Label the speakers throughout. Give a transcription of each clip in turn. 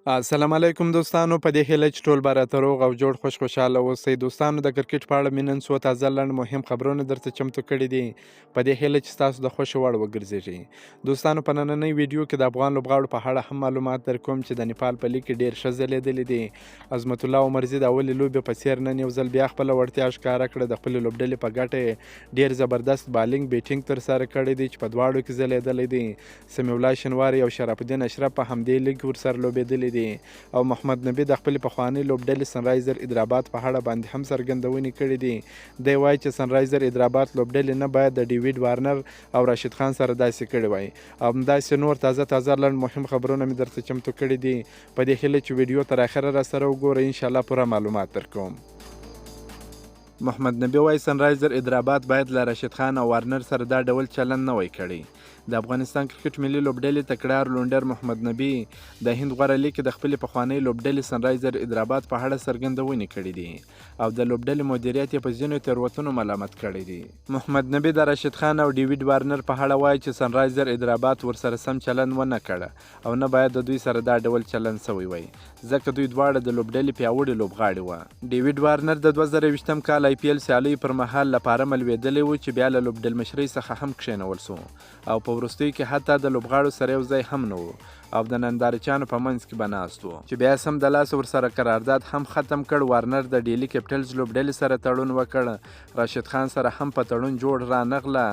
Speaker 1: السلام علیکم دوستانو، په دې هیله چې ټول به راته روغ او جوړ، خوش خوشحاله اوسئ. دوستانو، د کرکټ په اړه مې نن څو تازه لنډ مهم خبرونه درته چمتو کړي دي، په دې هیله چې ستاسو د خوښې وړ وګرځېږي. دوستانو، په نننۍ ویډیو کې د افغان لوبغاړو په اړه هم معلومات درکوم چې د نیپال په لیګ کې ډېر ښه ځلېدلي دي. عظمت الله عمرزي د اولې لوبې په څېر نن یو ځل بیا خپله وړتیا ښکاره کړه. د خپلې لوبډلې په ګټه یې ډېر زبردست بالینګ بیټینګ ترسره کړی دی چې په دواړو کې ځلېدلی دی. سمیع الله شینواری او شرف الدین اشرف په همدې لیګ کې ورسره لوبېدلي دي. او محمد نبي د خپلې پخوانۍ لوبډلې سنرایزر حیدرآباد په اړه باندې هم څرګندونې کړې دي. دی وايي چې سنرایزر حیدرآباد لوبډلې نه باید د ډیویډ وارنر او راشد خان سره داسې کړي وای. او همداسې نور تازه تازه لنډ مهم خبرونه مې درته چمتو کړي دي، په دې هیله چې ویډیو تر اخره راسره وګورئ، انشاءالله پوره معلومات درکوم. محمد نبي وايي سنرایزر حیدرآباد باید له راشد خان او وارنر سره دا ډول چلند نه وای کړی. د افغانستان کرکټ ملي لوبډلې تکړه آرلونډر محمد نبي د هند غوره لیګ کې د خپلې پخوانۍ لوبډلې سنرایزر حیدرآباد په اړه څرګندونې کړې دي او د لوبډلې مدیریت یې په ځینو تېروتنو ملامت کړی دی. محمد نبي د راشد خان او ډیویډ وارنر په اړه وايي چې سنرایزر حیدرآباد ورسره سم چلند ونه کړ او نه باید د دوی سره دا ډول چلند شوی وای، ځکه دوی دواړه د لوبډلې پیاوړي لوبغاړي وه. ډیویډ وارنر د 2021 کال آی پي ایل سیالیو پر مهال له فارمه لوېدلی و چې بیا له لوبډلمشرۍ څخه هم کښېنول شو او په وروستیو کې حتی د لوبغاړو سره یو ځای هم نه و او د نندارچیانو په منځ کې به ناست و چې بیا سمدلاسه ورسره قرارداد هم ختم کړ. وارنر د ډیلي کیپټلز لوبډلې سره تړون وکړ، راشد خان سره هم په تړون جوړ رانغله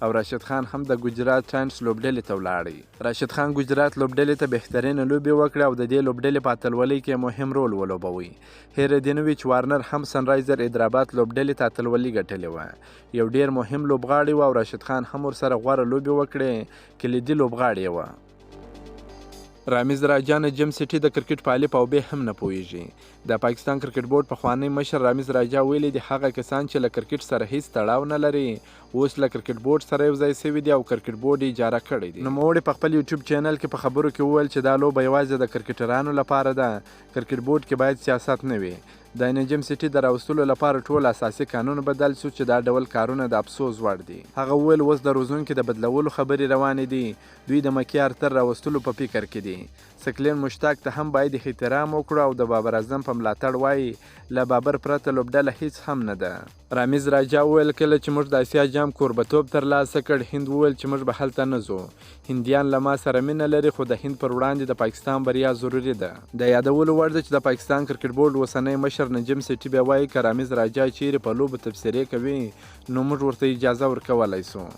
Speaker 1: او راشد خان هم د ګجرات ټاینټس لوبډلې ته ولاړی. راشد خان ګجرات لوبډلې ته بهترینه لوبې وکړې او د دې لوبډلې په اتلولۍ کې مهم رول ولوبوی. هېره دې نه وي چې وارنر هم سنرایزر حیدرآباد لوبډلې ته اتلولي ګټلې وه، یو ډېر مهم لوبغاړی و او راشد خان هم ورسره غوره لوبې وکړې، کلیدي لوبغاړی یې وه. رامیز راجا نجم سیټي د کرکټ په الف او بې هم نه پوهیږي. د پاکستان کرکټ بورډ پخوانی مشر رامیز راجا ویلي دي هغه کسان چې له کرکټ سره هیڅ تړاو نه لري اوس له کرکټ بورډ سره یو ځای شوي دي او کرکټ بورډ یې اجاره کړی دی. نوموړي په خپل یوټیوب چینل کې په خبرو کې وویل چې دا لوبه یوازې د کرکټرانو لپاره ده، کرکټ بورډ کې باید سیاست نه وي. د نجم سیټي د راوستلو لپاره ټول اساسي قانون بدل شو چې دا ډول کارونه د افسوس وړ دي. هغه وویل اوس د روزونکي د بدلولو خبرې روانې دي، دوی د مکي ارتر راوستلو په فکر کې دي. ثقلین مشتاق ته هم باید احترام وکړو او د بابر اعظم په ملاتړ وایي له بابر پرته لوبډله هیڅ هم نه ده. رامیز راجا وویل کله چې موږ د اسیا جام کوربتوب ترلاسه کړ، هند وویل چې موږ به هلته نه ځو. هندیان له ما سره مینه لري خو د هند پر وړاندې د پاکستان بریا ضروري ده. د یادولو وړ ده چې د پاکستان کرکټ بورډ اوسنی مشر نجم سیټي بیا وایي که رامیز راجا چیرې په لوبو تبصرې کوي نو موږ ورته اجازه ورکولی شو.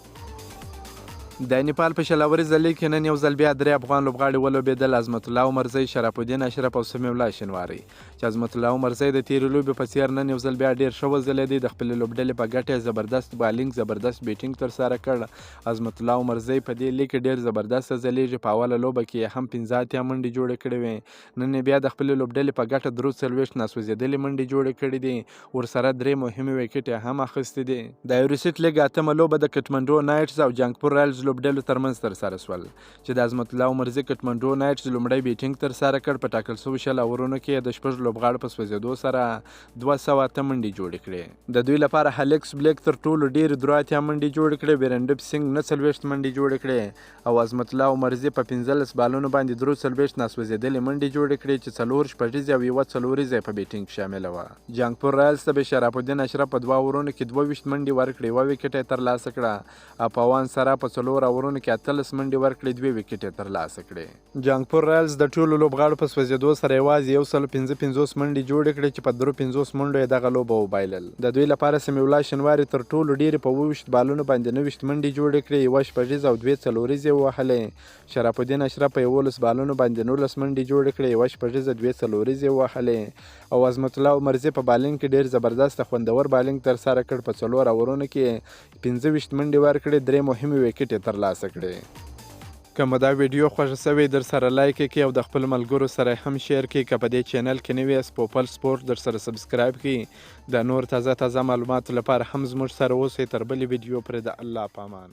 Speaker 1: د نیپال په 20 اوریزه لیګ کې نن یو ځل بیا درې افغان لوبغاړي ولوبېدل، عظمت الله عمرزی، شرف الدین اشرف او سمیع الله شینواری. چې عظمت الله عمرزی د تېرې لوبې په څېر نن یو ځل بیا ډېر ښه وځلېدی، د خپلې لوبډلې په ګټه یې زبردست بالینګ، زبردست بیټینګ ترسره کړ. عظمت الله عمرزی په دې لیګ کې ډېر زبردست ځلېږي، په اوله لوبه کې یې هم 85 منډې جوړې کړې وې، نن یې بیا د خپلې لوبډلې په ګټه 43 ناسوځېدلې منډې جوړې کړې دي، ورسره درې مهمې ویکټې هم اخیستې دي. د ایوریسټ لیګ اتمه لوبه د کټمنډو نایټس او جانګپور رایلز لوبډلو ترمنځ ترسره شول چې د عظمت الله عمرزي کټمنډو نایټس لومړی بیټینګ ترسره کړ. په ټاکل شوو 20 اورونو کې یې د شپږ لوبغاړو په سوځېدو سره 208 منډې جوړې کړې. د دوی لپاره هلیکس بلیک تر ټولو ډېرې 83 منډې جوړې کړې، ویرنډپ سینګ 49 منډې جوړې کړې او عظمت الله عمرزي په 15 بالونو باندې 43 ناسوځېدلې منډې جوړې کړې چې څلور شپږیزې او یوه څلوریزه یې په بیټینګ کې شامله وه. جانګپور رایلز ته به شرف الدین اشرف په دوه اورونو کې 22 منډې ورکړې، یوه ویکټه یې ترلاسه کړه او پوان سرا په څلور اورونو کې 18 منډې ورکړې، دوې ویکټې یې ترلاسه کړې. جانګپور رایلز د ټولو لوبغاړو په سوځېدو سره یوازې 155 منډې جوړې کړې چې په 53 منډو یې دغه لوبه وبایلل. د دوی لپاره سمیع الله شینواري تر ټولو ډېرې په 27 بالونو باندې 29 منډې جوړې کړې، یوه شپږیزه او دوې څلوریزې یې ووهلې. شرف الدین اشرف په 11 بالونو باندې 19 منډې جوړې کړې، یوه شپږیزه، دوې څلوریزې یې ووهلې او عظمت الله عمرزي په بالینګ کې ډېر زبردست خوندور بالینګ ترسره کړ، په څلور اورونو کې یې 25 منډې ورکړې، درې مهمې ویکټې یې ترلاسه کړې. که مو دا ویډیو خوښه شوې درسره لایک یې کړئ او د خپلو ملګرو سره یې هم شیر کړئ. که په دې چینل کې نوي یاست پوپل سپورټ درسره سبسکرایب کړئ. د نور تازه تازه معلوماتو لپاره هم زموږ سره اوسئ. تر بلې ویډیو پرې د الله په امان.